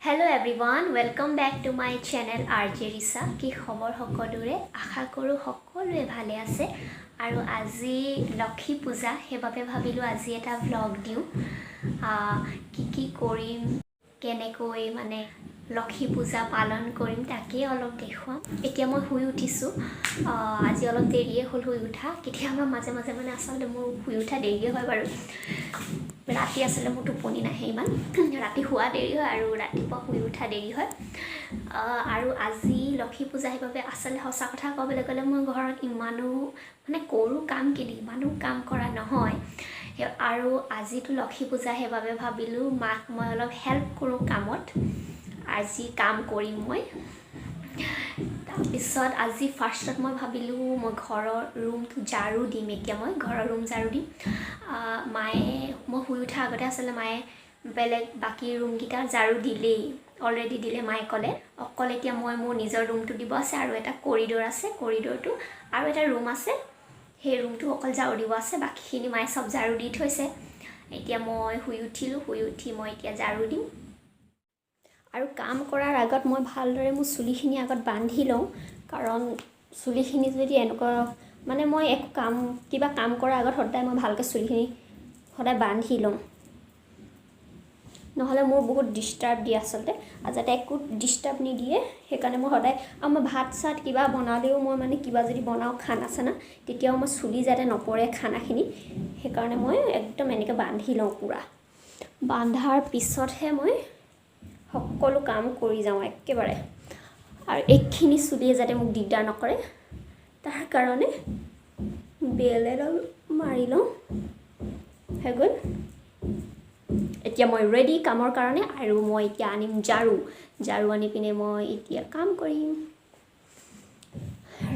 Hello everyone, welcome back to my channel RJ Risa. কি খবৰ সকলোৰে? আশা কৰোঁ সকলোৱে ভালে আছে। আৰু আজি লক্ষী পূজা, সেইবাবে ভাবিলোঁ আজি এটা ভ্লগ দিওঁ। কি কি কৰিম, কেনেকৈ মানে লক্ষী পূজা পালন কৰিম, তাকেই অলপ দেখুৱাম। এতিয়া মই শুই উঠিছোঁ। আজি অলপ দেৰিয়ে হ'ল শুই উঠা। কেতিয়াবা মাজে মাজে মানে আচলতে মোৰ শুই উঠা দেৰিয়ে হয় বাৰু। ৰাতি আচলতে মোৰ টোপনি নাহে ইমান, ৰাতি শোৱা দেৰি হয় আৰু ৰাতিপুৱা শুই উঠা দেৰি হয়। আৰু আজি লক্ষী পূজা, সেইবাবে আচলতে সঁচা কথা ক'বলৈ গ'লে মই ঘৰত ইমানো মানে কৰোঁ কাম, কিন্তু ইমানো কাম কৰা নহয়। আৰু আজিতো লক্ষী পূজা, সেইবাবে ভাবিলোঁ মাক মই অলপ হেল্প কৰোঁ কামত। আজি কাম কৰিম মই। তাৰপিছত আজি ফাৰ্ষ্টত মই ভাবিলোঁ মই ঘৰৰ ৰুমটো ঝাৰু দিম। এতিয়া মই ঘৰৰ ৰুম ঝাৰু দিম। মায়ে মই শুই উঠাৰ আগতে আচলতে মায়ে বেলেগ বাকী ৰুমকেইটা ঝাৰু দিলেই, অলৰেডি দিলে। মায়ে ক'লে অকল এতিয়া মই মোৰ নিজৰ ৰুমটো দিব আছে আৰু এটা কৰিডৰ আছে, কৰিডৰটো আৰু এটা ৰুম আছে, সেই ৰুমটো অকল ঝাৰু দিব আছে। বাকীখিনি মায়ে চব ঝাৰু দি থৈছে। এতিয়া মই শুই উঠিলোঁ, শুই উঠি মই এতিয়া ঝাৰু দিম। আৰু কাম কৰাৰ আগত মই ভালদৰে মোৰ চুলিখিনি আগত বান্ধি লওঁ, কাৰণ চুলিখিনি যদি এনেকুৱা মানে মই একো কাম কিবা কাম কৰাৰ আগত সদায় মই ভালকৈ চুলিখিনি সদায় বান্ধি লওঁ, নহ'লে মোৰ বহুত ডিষ্টাৰ্ব দিয়ে আচলতে। আৰু যাতে একো ডিষ্টাৰ্ব নিদিয়ে সেইকাৰণে মই সদায়, আৰু মই ভাত চাত কিবা বনালেও মই মানে কিবা যদি বনাওঁ খানা চানা, তেতিয়াও মই চুলি যাতে নপৰে খানাখিনি, সেইকাৰণে মই একদম এনেকৈ বান্ধি লওঁ পূৰা। বান্ধাৰ পিছতহে মই সকলো কাম কৰি যাওঁ একেবাৰে। আৰু এইখিনি চুলিয়ে যাতে মোক দিগদাৰ নকৰে তাৰ কাৰণে বেল এডাল মাৰি লওঁ। হৈ গ'ল। এতিয়া মই ৰেডি কামৰ কাৰণে। আৰু মই এতিয়া আনিম ঝাৰু, ঝাৰু আনি পিনে মই এতিয়া কাম কৰিম।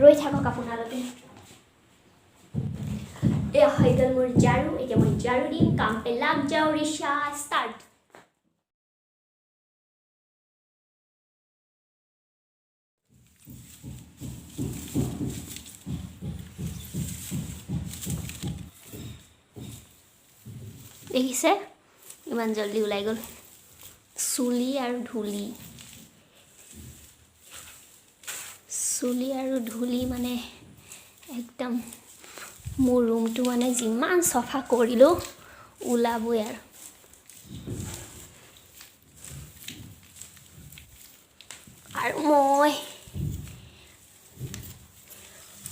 ৰৈ থাকক আপোনালোকে। এয়া হৈ গ'ল মোৰ ঝাৰু। এতিয়া মই ঝাৰু দিম। কাম পে লাগ যাওঁ। ৰিচা ষ্টাৰ্ট। দেখিছে ইমান জল্দি ওলাই গ'ল চুলি আৰু ধূলি, চুলি আৰু ধূলি। মানে একদম মোৰ ৰুমটো মানে যিমান চফা কৰিলেও ওলাবই আৰু। আৰু মই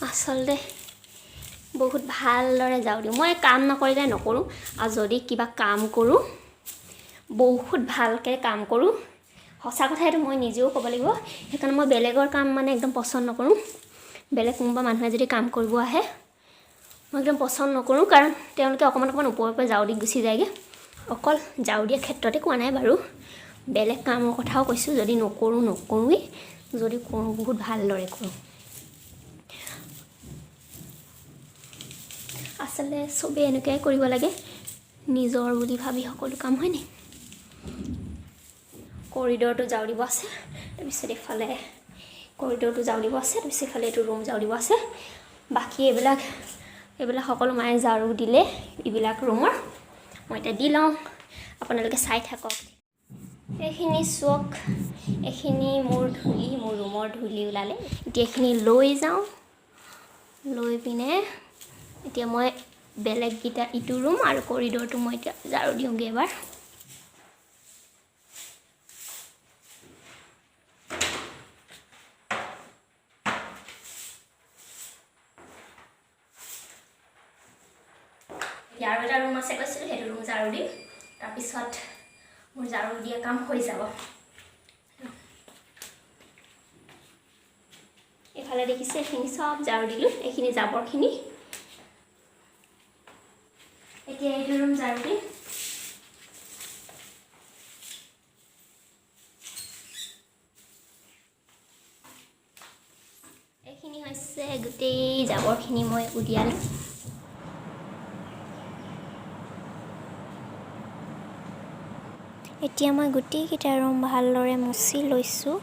আচলতে বহুত ভালদৰে ঝাৰু দিওঁ। মই কাম নকৰিলে নকৰোঁ, আৰু যদি কিবা কাম কৰোঁ বহুত ভালকৈ কাম কৰোঁ। সঁচা কথা এইটো মই নিজেও ক'ব লাগিব। সেইকাৰণে মই বেলেগৰ কাম মানে একদম পচন্দ নকৰোঁ। বেলেগ কোনোবা মানুহে যদি কাম কৰিব আহে মই একদম পচন্দ নকৰোঁ, কাৰণ তেওঁলোকে অকণমান অকণমান ওপৰৰ পৰা ঝাৰু দি গুচি যায়গৈ। অকল ঝাৰু দিয়া ক্ষেত্ৰতে কোৱা নাই বাৰু, বেলেগ কামৰ কথাও কৈছোঁ। যদি নকৰোঁ নকৰোঁৱেই, যদি কৰোঁ বহুত ভালদৰে কৰোঁ। আচলতে চবেই এনেকুৱাই কৰিব লাগে, নিজৰ বুলি ভাবি সকলো কাম, হয়নে? কৰিডৰটো ঝাৰু দিব আছে, তাৰপিছত এইফালে কৰিডৰটো ঝাৰু দিব আছে, তাৰপিছত এইফালে এইটো ৰুম ঝাৰু দিব আছে। বাকী এইবিলাক এইবিলাক সকলো মায়ে ঝাৰু দিলে এইবিলাক ৰুমৰ। মই এতিয়া দি লওঁ, আপোনালোকে চাই থাকক। এইখিনি চাওক, এইখিনি মোৰ ধূলি, মোৰ ৰুমৰ ধূলি ওলালে। এতিয়া এইখিনি লৈ যাওঁ, লৈ পিনে এতিয়া মই বেলেগকেইটা ইটো ৰুম আৰু কৰিডৰটো মই এতিয়া ঝাৰু দিওঁগৈ এবাৰ। এতিয়া আৰু এটা ৰুম আছে কৈছিলোঁ, সেইটো ৰুম ঝাৰু দিম, তাৰপিছত মোৰ ঝাৰু দিয়া কাম হৈ যাব। এইফালে দেখিছে এইখিনি চব ঝাৰু দিলোঁ, এইখিনি জাবৰখিনি। এতিয়া এইটো ৰুম ঝাৰু দিম। এইখিনি হৈছে গোটেই জাবৰখিনি মই উলিয়ালোঁ। এতিয়া মই গোটেইকেইটা ৰুম ভালদৰে মুচি লৈছোঁ।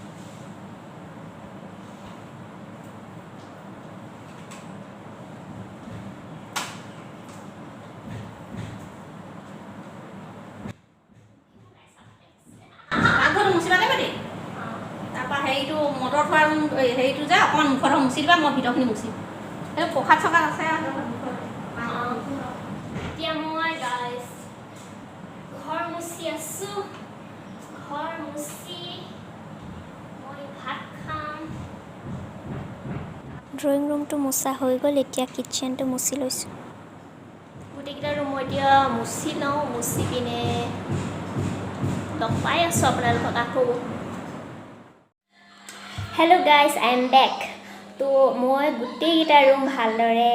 পাকঘৰটো মুচিবানে? তাৰপৰা হেৰিটো মটৰ থোৱা ৰুম, হেৰিটো যে অকণমান মুখত মুচি দিবা, মই ভিতৰখিনি মুচিম। সেইটো প্ৰসাদ চসাদ আছে। এতিয়া মই গাইজ ঘৰ মুচি আছোঁ। ঘৰ মুচি মই ভাত খাম। ড্ৰয়িং ৰুমটো মোচা হৈ গ'ল, এতিয়া কিটচেনটো মুচি লৈছোঁ। গোটেইকেইটা ৰুম মই এতিয়া মুচি লওঁ, মুচি পিনে লগ পাই আছোঁ আপোনালোকক আকৌ। Hello guys, I am back. তো মই গোটেইকেইটা ৰুম ভালদৰে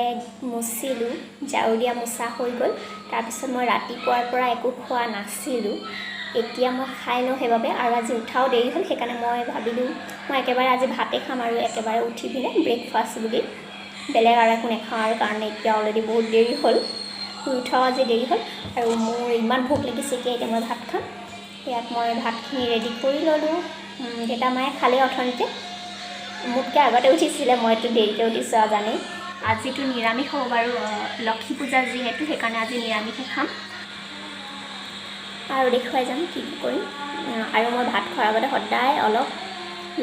মুচিলোঁ, ঝাৰু দিয়া মোচা হৈ গ'ল। তাৰপিছত মই ৰাতিপুৱাৰ পৰা একো খোৱা নাছিলোঁ, এতিয়া মই খাই লওঁ সেইবাবে। আৰু আজি উঠাও দেৰি হ'ল, সেইকাৰণে মই ভাবিলোঁ মই একেবাৰে আজি ভাতে খাম আৰু একেবাৰে উঠি পিনে ব্ৰেকফাষ্ট বুলি বেলেগ আৰু একো নাখাওঁ আৰু, কাৰণ এতিয়া অলৰেডি বহুত দেৰি হ'ল, শুই উঠাও আজি দেৰি হ'ল আৰু মোৰ ইমান ভোক লাগিছে। এতিয়া এতিয়া মই ভাত খাম। ইয়াত মই ভাতখিনি ৰেডি কৰি ল'লোঁ। দেউতা মায়ে খালেই অথনিতে, মোতকৈ আগতে উঠিছিলে, মইতো দেৰিকৈ উঠিছোঁ আৰু জানেই। আজিতো নিৰামিষ হ'ব বাৰু, লক্ষী পূজা যিহেতু, সেইকাৰণে আজি নিৰামিষে খাম আৰু দেখুৱাই যাম কি কি কৰিম। আৰু মই ভাত খোৱাৰ আগতে সদায় অলপ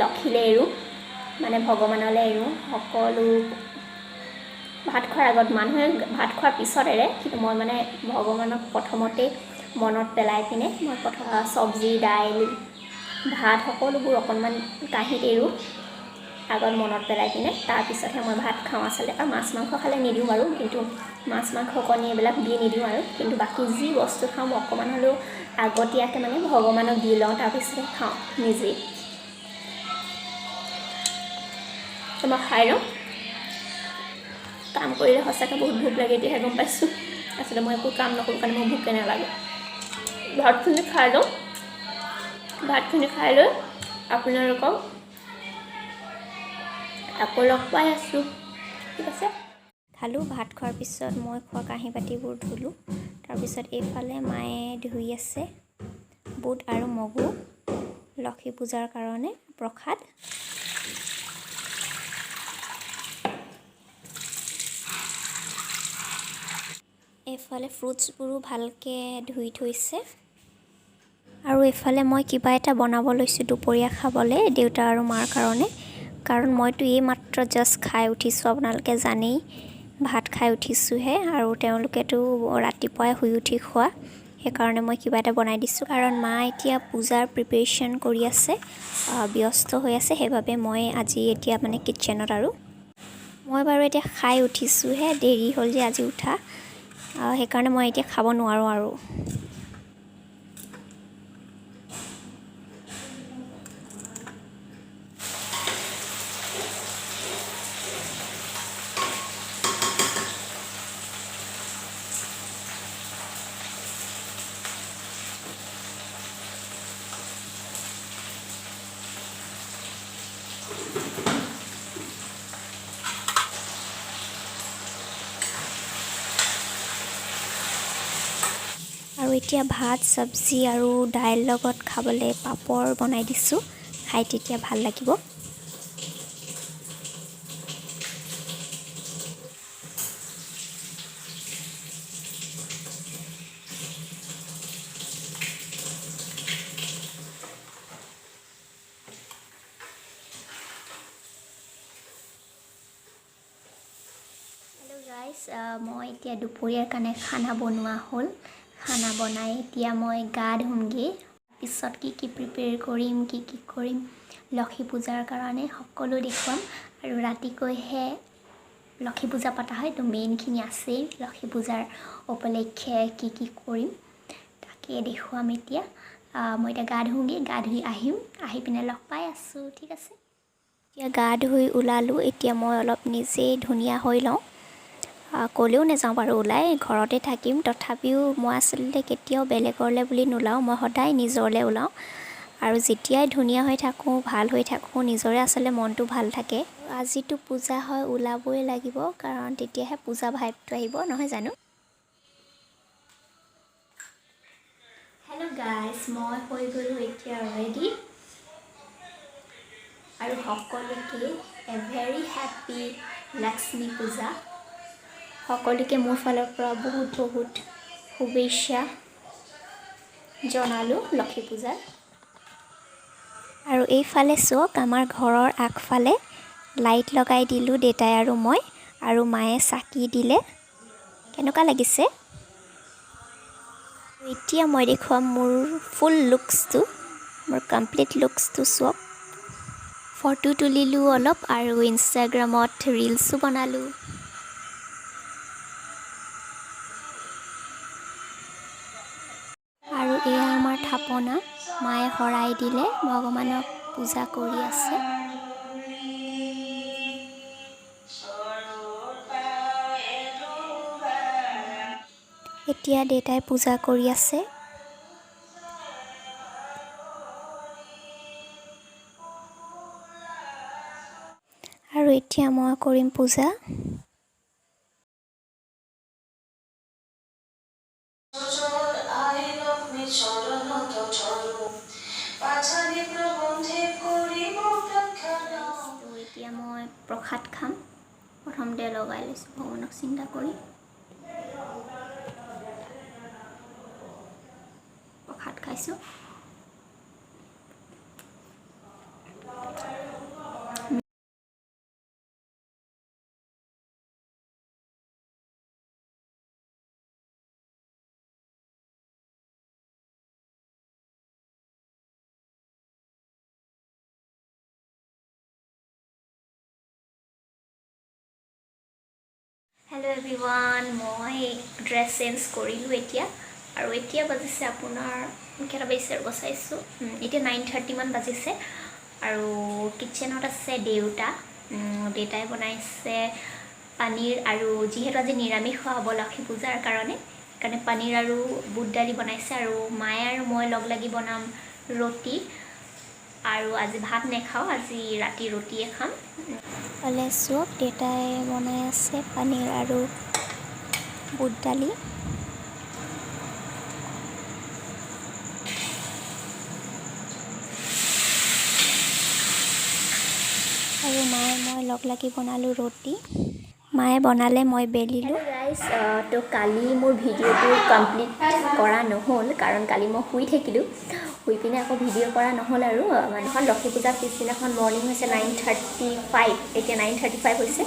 লক্ষীলৈ এৰোঁ, মানে ভগৱানলৈ এৰোঁ সকলো। ভাত খোৱাৰ আগত, মানুহে ভাত খোৱাৰ পিছত এৰে, কিন্তু মই মানে ভগৱানক প্ৰথমতেই মনত পেলাই পিনে মই প্ৰথম চব্জি, দাইল, ভাত সকলোবোৰ অকণমান কাঁহীত এৰোঁ আগত মনত পেলাই পিনে, তাৰপিছতহে মই ভাত খাওঁ আচলতে। আৰু মাছ মাংস খালে নিদিওঁ বাৰু, কিন্তু মাছ মাংস কণী এইবিলাক দি নিদিওঁ আৰু, কিন্তু বাকী যি বস্তু খাওঁ মই অকণমান হ'লেও আগতীয়াকৈ মানে ভগৱানক দি লওঁ, তাৰপিছতহে খাওঁ নিজেই। তো মই খাই লওঁ। কাম কৰিলে সঁচাকৈ বহুত ভোক লাগে, এতিয়াহে গম পাইছোঁ। আচলতে মই একো কাম নকৰোঁ কাৰণে মোৰ ভোকে নালাগে। ভাতখিনি খাই লওঁ। ভাতখিনি খাই লৈ আপোনালোকক আকৌ লগ পাই আছোঁ, ঠিক আছে। খালোঁ। ভাত খোৱাৰ পিছত মই খোৱা কাঁহী বাতিবোৰ ধুলোঁ। তাৰপিছত এইফালে মায়ে ধুই আছে বুট আৰু মগু লক্ষী পূজাৰ কাৰণে প্ৰসাদ। এইফালে ফ্ৰুটছবোৰো ভালকৈ ধুই থৈছে। আৰু এইফালে মই কিবা এটা বনাব লৈছোঁ দুপৰীয়া খাবলৈ দেউতা আৰু মাৰ কাৰণে, কাৰণ মইতো এইমাত্ৰ জাষ্ট খাই উঠিছোঁ, আপোনালোকে জানেই, ভাত খাই উঠিছোঁহে আৰু তেওঁলোকেতো ৰাতিপুৱাই শুই উঠি খোৱা, সেইকাৰণে মই কিবা এটা বনাই দিছোঁ। কাৰণ মা এতিয়া পূজাৰ প্ৰিপেৰেশ্যন কৰি আছে, ব্যস্ত হৈ আছে, সেইবাবে মই আজি এতিয়া মানে কিটচেনত। আৰু মই বাৰু এতিয়া খাই উঠিছোঁহে, দেৰি হ'ল যে আজি উঠা, সেইকাৰণে মই এতিয়া খাব নোৱাৰোঁ আৰু। আৰু এতিয়া ভাত, চব্জি আৰু দাইল লগত খাবলৈ পাপৰ বনাই দিছোঁ, খাই তেতিয়া ভাল লাগিব। হেল্ল' গাইজ, মই এতিয়া দুপৰীয়াৰ কাৰণে খানা বনোৱা হ'ল। খানা বনাই এতিয়া মই গা ধুমগৈ। পিছত কি কি প্ৰিপেয়াৰ কৰিম, কি কি কৰিম লক্ষী পূজাৰ কাৰণে সকলো দেখুৱাম। আৰু ৰাতিকৈহে লক্ষী পূজা পতা হয়, তো মেইনখিনি আছেই লক্ষী পূজাৰ উপলক্ষে কি কি কৰিম তাকে দেখুৱাম এতিয়া। মই এতিয়া গা ধুওঁগৈ, গা ধুই আহিম, আহি পিনে লগ পাই আছোঁ, ঠিক আছে। এতিয়া গা ধুই ওলালোঁ, এতিয়া মই অলপ নিজেই ধুনীয়া হৈ লওঁ। ক'লেও নাযাওঁ বাৰু ওলাই, ঘৰতে থাকিম। তথাপিও মই আচলতে কেতিয়াও বেলেগলৈ বুলি নোলাওঁ, মই সদায় নিজলৈ ওলাওঁ। আৰু যেতিয়াই ধুনীয়া হৈ থাকোঁ, ভাল হৈ থাকোঁ, নিজৰে আচলতে মনটো ভাল থাকে। আজিতো পূজা হয়, ওলাবই লাগিব, কাৰণ তেতিয়াহে পূজা ভাইবটো আহিব, নহয় জানো? হেল্ল' গাইজ, মই হৈ গ'লোঁ এতিয়া ৰেডি। আৰু সকলোকে a very happy Lakshmi Puja. সকলোকে মোৰ ফালৰ পৰা বহুত বহুত শুভেচ্ছা জনালোঁ লক্ষী পূজাৰ। আৰু আৰু এইফালে চাওক, আমাৰ ঘৰৰ আগফালে লাইট লগাই দিলোঁ দেউতাই আৰু মই, আৰু মায়ে চাকি দিলে। কেনেকুৱা লাগিছে? এতিয়া মই দেখুৱাম মোৰ ফুল লুকছটো, মোৰ কমপ্লিট লুকছটো চাওক। ফটো তুলিলোঁ অলপ আৰু ইনষ্টাগ্ৰামত ৰিলছো বনালোঁ। আৰু এয়া আমাৰ থাপনা, মায়ে শৰাই দিলে, ভগৱানক পূজা কৰি আছে। এতিয়া দেউতাই পূজা কৰি আছে। আৰু এতিয়া মই কৰিম পূজা। I Lakshmi চৰণত চৰো পাছালি প্ৰবন্ধে কৰিব প্ৰখ্যান। তো এতিয়া মই প্ৰসাদ খাম। প্ৰথমতে লগাই লৈছোঁ ভগৱানক চিন্তা কৰি। প্ৰসাদ খাইছোঁ। হেল্ল' এভৰিৱান, মই ড্ৰেছ চেঞ্জ কৰিলোঁ এতিয়া। আৰু এতিয়া বাজিছে আপোনাৰ কেইটা বাজিছে, ৰ'ব চাইছোঁ। এতিয়া 9:30মান বাজিছে। আৰু কিটচেনত আছে দেউতা। দেউতাই বনাইছে পনীৰ, আৰু যিহেতু আজি নিৰামিষ খোৱা হ'ব লক্ষী পূজাৰ কাৰণে, সেইকাৰণে পনীৰ আৰু বুট দালি বনাইছে। আৰু মায়ে আৰু মই লগ লাগি বনাম ৰুটি। আৰু আজি ভাত নাখাওঁ, আজি ৰাতি ৰুটিয়ে খাম। ফালে চাওক, দেউতাই বনাই আছে পনীৰ আৰু বুট দালি। আৰু মায়ে মই লগ লাগি বনালোঁ ৰুটি। মায়ে বনালে, মই বেলিলোঁ। গাইজ, তো কালি মোৰ ভিডিঅ'টো কমপ্লিট কৰা নহ'ল, কাৰণ কালি মই শুই থাকিলোঁ। শুই পিনে আকৌ ভিডিঅ' কৰা নহ'ল। আৰু মানে এখন লক্ষী পূজাৰ পিছদিনাখন মৰ্ণিং হৈছে 9:35, এতিয়া 9:35 হৈছে।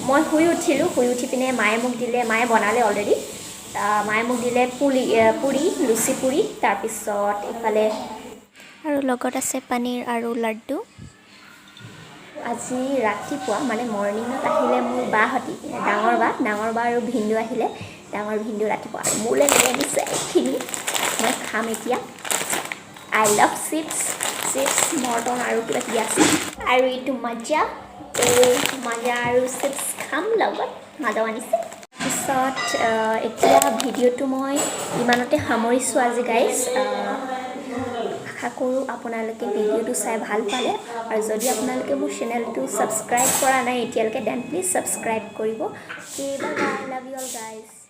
মই শুই উঠিলোঁ। শুই উঠি পিনে মায়ে মোক দিলে, মায়ে বনালে অলৰেডি। মায়ে মোক দিলে পুৰি, লুচি পুৰি। তাৰপিছত ইফালে আৰু লগত আছে পনীৰ আৰু লাড্ডু। আজি ৰাতিপুৱা মানে মৰ্ণিঙত আহিলে মোৰ বাহঁতি, ডাঙৰ বা আৰু ভিনদেউ আহিলে। ডাঙৰ ভিনদেউ ৰাতিপুৱা আৰু মোলৈ লৈ আনিছে এইখিনি, মই খাম এতিয়া। I love chips, chips, Morton আৰু কিবা কিবি আছে। আৰু এইটো মাজা, এই মাজা আৰু চিপছ খাম, লগত মাজাও আনিছে। পিছত এতিয়া ভিডিঅ'টো মই ইমানতে সামৰিছোঁ আজি গাইজ। আশা কৰোঁ আপোনালোকে ভিডিঅ'টো চাই ভাল পালে। আৰু যদি আপোনালোকে মোৰ চেনেলটো ছাবস্ক্ৰাইব কৰা নাই এতিয়ালৈকে, then please subscribe কৰিব। Okay, bye bye, love you all guys.